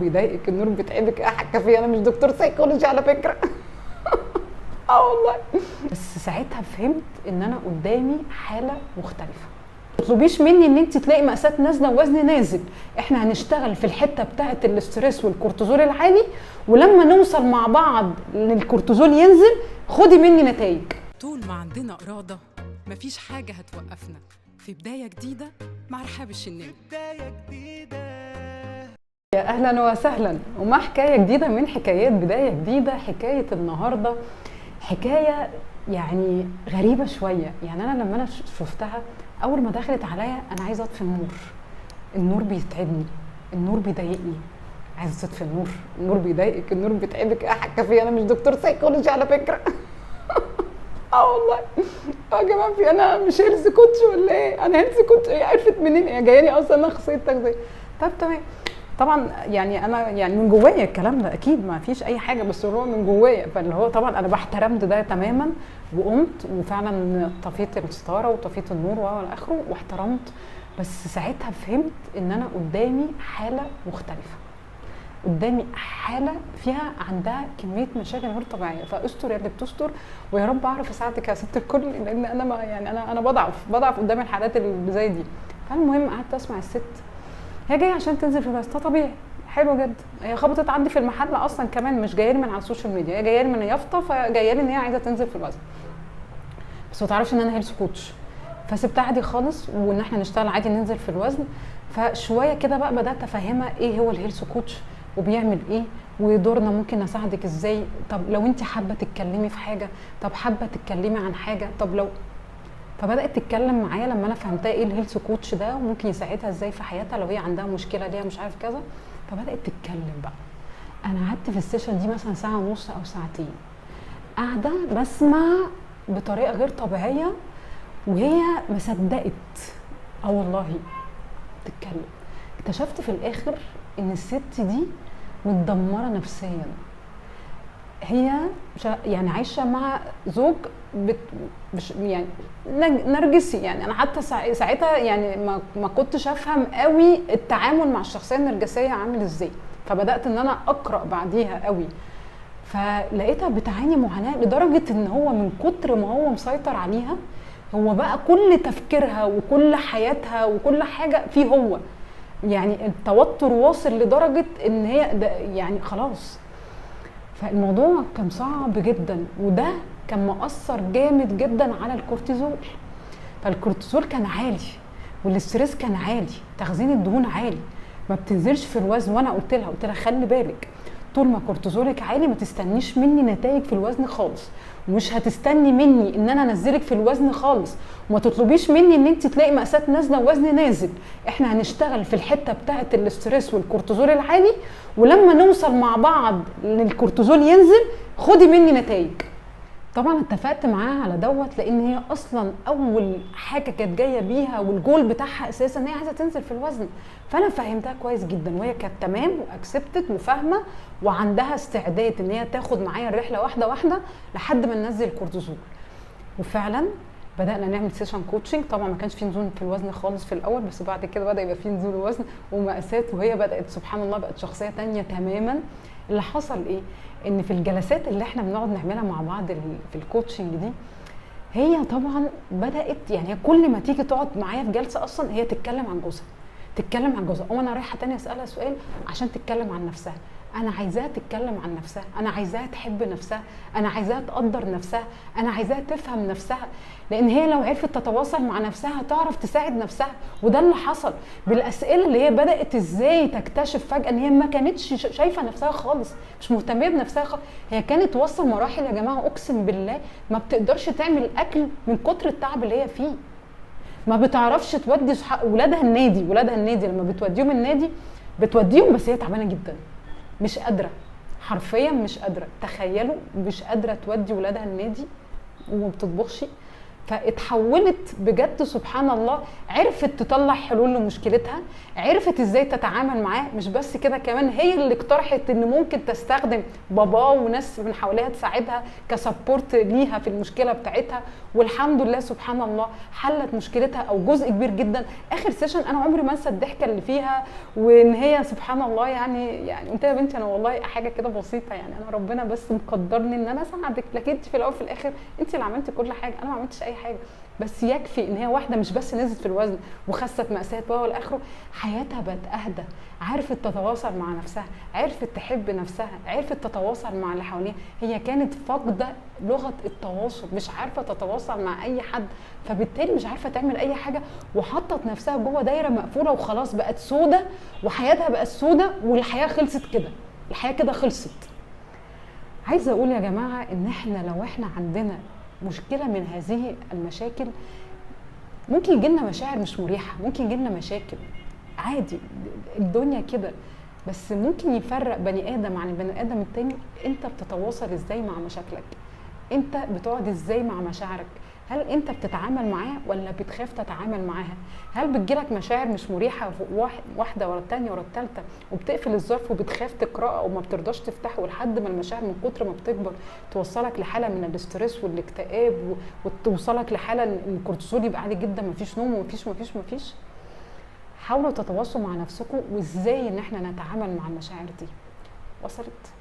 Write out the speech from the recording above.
بيضايقك النور بيتعبك يا حاجة فيه، انا مش دكتور سيكولوجي على فكرة. اه والله. بس ساعتها فهمت ان انا قدامي حاله مختلفة. ما تطلبيش مني ان انت تلاقي مقاسات نازله ووزن نازل، احنا هنشتغل في الحتة بتاعه ال stress والكورتيزول العالي، ولما نوصل مع بعض ان الكورتيزول ينزل خدي مني نتائج. طول ما عندنا إرادة مفيش حاجة هتوقفنا. في بداية جديدة مع رحاب الشناوي. يا اهلا وسهلا، ومع حكاية جديدة من حكايات بداية جديدة. حكاية النهارده حكاية يعني غريبة شوية. يعني انا لما انا شفتها اول ما دخلت عليا انا عايزه اطفي النور، النور بيتعبني، النور بيضايقني، عايزه تطفي النور، النور بيضايقك، النور بيتعبك يا حاجة فيه، انا مش دكتور سيكولوجي على فكرة. اه والله. يا جماعة في انا مش health coach ولا ايه؟ انا health coach ايه؟ عرفت منين؟ هي جاية لي اصلا انا اخصائية تغذية. طب تمام. طبعا يعني انا يعني من جوايا الكلام ده اكيد ما فيش اي حاجة، بس هو من جوايا، فاللي هو طبعا انا بحترمت ده تماما، وقمت وفعلا طفيت الستارة وطفيت النور والى اخره واحترمت. بس ساعتها فهمت ان انا قدامي حاله مختلفة، قدامي حاله فيها عندها كمية مشاكل غير طبيعية. فاستر يا اللي بتستر، ويا رب اعرف اساعدك يا ست الكل، لان انا ما يعني انا بضعف قدام الحالات اللي زي دي. فالمهم قعدت اسمع الست، هي جاية عشان تنزل في الوزن، ده طبيعي حلو جدا. هي خبطت عندي في المحل اصلا كمان، مش جاية لي من على ال social media، هي جاية لي من يافطة، فجايه لي ان هي عايزه تنزل في الوزن، بس ما تعرفش ان انا health coach. فسبتها عادي خالص، وان احنا نشتغل عادي ننزل في الوزن. فشوية كده بقى بدات افهمها ايه هو ال health coach وبيعمل ايه، ودورنا ممكن اساعدك ازاي، طب لو انت حابة تتكلمي في حاجة، طب حابة تتكلمي عن حاجة، طب لو. فبدات تتكلم معايا لما انا فهمتها ايه ال health coach ده وممكن يساعدها ازاي في حياتها لو هي عندها مشكلة ليها مش عارف كذا. فبدات تتكلم بقى. انا قعدت في ال session دي مثلا ساعة ونص او ساعتين قاعدة بسمع بطريقة غير طبيعية، وهي ما صدقت. والله تتكلم. اكتشفت في الاخر ان الست دي متدمره نفسيا. هي يعني عايشه مع زوج مش يعني نرجسي. يعني انا حتى ساعتها يعني ما كنتش افهم قوي التعامل مع الشخصية النرجسية عامل ازاي، فبدات ان انا اقرا بعديها قوي. فلقيتها بتعاني معاناة لدرجة ان هو من كتر ما هو مسيطر عليها، هو بقى كل تفكيرها وكل حياتها وكل حاجة فيه هو. يعني التوتر واصل لدرجة ان هي ده يعني خلاص. فالموضوع كان صعب جدا، وده كان مؤثر جامد جدا على الكورتيزول. فالكورتيزول كان عالي، وال stress كان عالي، تخزين الدهون عالي، ما بتنزلش في الوزن. وانا قلت لها خلي بالك، طول ما كورتيزولك عالي ما تستنيش مني نتائج في الوزن خالص، ومش هتستني مني ان انا انزلك في الوزن خالص، وما تطلبيش مني ان انت تلاقي مقاسات نازله ووزن نازل. احنا هنشتغل في الحتة بتاعه ال stress والكورتيزول العالي، ولما نوصل مع بعض ان الكورتيزول ينزل خدي مني نتائج. طبعا اتفقت معاها على دوت، لان هي اصلا اول حاجة كانت جاية بيها والجول بتاعها اساسا ان هي عايزه تنزل في الوزن. فانا فهمتها كويس جدا، وهي كانت تمام و accepted وفاهمه وعندها استعداد ان هي تاخد معايا الرحلة واحدة واحدة لحد ما ننزل الكورتيزول. وفعلا بدانا نعمل session coaching. طبعا ما كانش في نزول في الوزن خالص في الاول، بس بعد كده بدا يبقى في نزول وزن ومقاسات، وهي بدات سبحان الله بقت شخصية تانية تماما. اللي حصل ايه؟ ان في الجلسات اللي احنا بنقعد نعملها مع بعض في ال coaching دي، هي طبعا بدات يعني كل ما تيجي تقعد معايا في جلسه اصلا هي تتكلم عن جوزها، تتكلم عن جوزها. وانا رايحة تاني اسالها سؤال عشان تتكلم عن نفسها. انا عايزاها تتكلم عن نفسها، انا عايزاها تحب نفسها، انا عايزاها تقدر نفسها، انا عايزاها تفهم نفسها، لان هي لو عرفت تتواصل مع نفسها تعرف تساعد نفسها. وده اللي حصل بالاسئلة اللي هي بدات ازاي تكتشف فجاة ان هي ما كانتش شايفه نفسها خالص، مش مهتميه بنفسها خالص. هي كانت واصله مراحل يا جماعة اقسم بالله ما بتقدرش تعمل اكل من كتر التعب اللي هي فيه، ما بتعرفش تودي ولادها النادي. ولادها النادي لما بتوديهم النادي بتوديهم بس هي تعبانة جدا، مش قادرة، حرفيا مش قادرة. تخيلوا مش قادرة تودي ولادها النادي وما بتطبخش. فاتحولت بجد سبحان الله، عرفت تطلع حلول لمشكلتها، عرفت ازاي تتعامل معاه. مش بس كده، كمان هي اللي اقترحت ان ممكن تستخدم باباه وناس من حواليها تساعدها ك support ليها في المشكلة بتاعتها، والحمد لله سبحان الله حلت مشكلتها او جزء كبير جدا. اخر session انا عمري ما انسى الضحكة اللي فيها، وان هي سبحان الله يعني قلت لها يا بنتي انا والله حاجة كده بسيطة، يعني انا ربنا بس مقدرني ان انا اساعدك، لكن انت في الاول وفي الاخر انت اللي عملتي كل حاجة، انا ما عملتش اي حاجة. بس يكفي ان هي واحدة مش بس نزلت في الوزن وخست مقاسات وهو لاخره، حياتها بقت اهدى، عرفت تتواصل مع نفسها، عرفت تحب نفسها، عرفت تتواصل مع اللي حواليها. هي كانت فاقده لغة التواصل، مش عارفه تتواصل مع اي حد، فبالتالي مش عارفه تعمل اي حاجة، وحطت نفسها جوه دايرة مقفولة وخلاص بقت سودة، وحياتها بقت سودة، والحياة خلصت كده، الحياة كده خلصت. عايزه اقول يا جماعة ان احنا لو احنا عندنا مشكلة من هذه المشاكل، ممكن يجيلنا مشاعر مش مريحه، ممكن يجيلنا مشاكل عادي، الدنيا كده، بس ممكن يفرق بني ادم عن البني ادم التاني. انت بتتواصل ازاي مع مشاكلك؟ انت بتقعد ازاي مع مشاعرك؟ هل انت بتتعامل معاها ولا بتخاف تتعامل معاها؟ هل بتجيلك مشاعر مش مريحه واحدة ورا الثانية ورا الثالثة، وبتقفل الظرف وبتخاف تقراه وما بترضاش تفتحه لحد ما المشاعر من كتر ما بتكبر توصلك لحاله من ال stress والاكتئاب، وتوصلك لحاله ان الكورتيزول يبقى عالي جدا، مفيش نوم ومفيش مفيش مفيش. حاولوا تتواصلوا مع نفسكم وازاي ان احنا نتعامل مع المشاعر دي. وصلت؟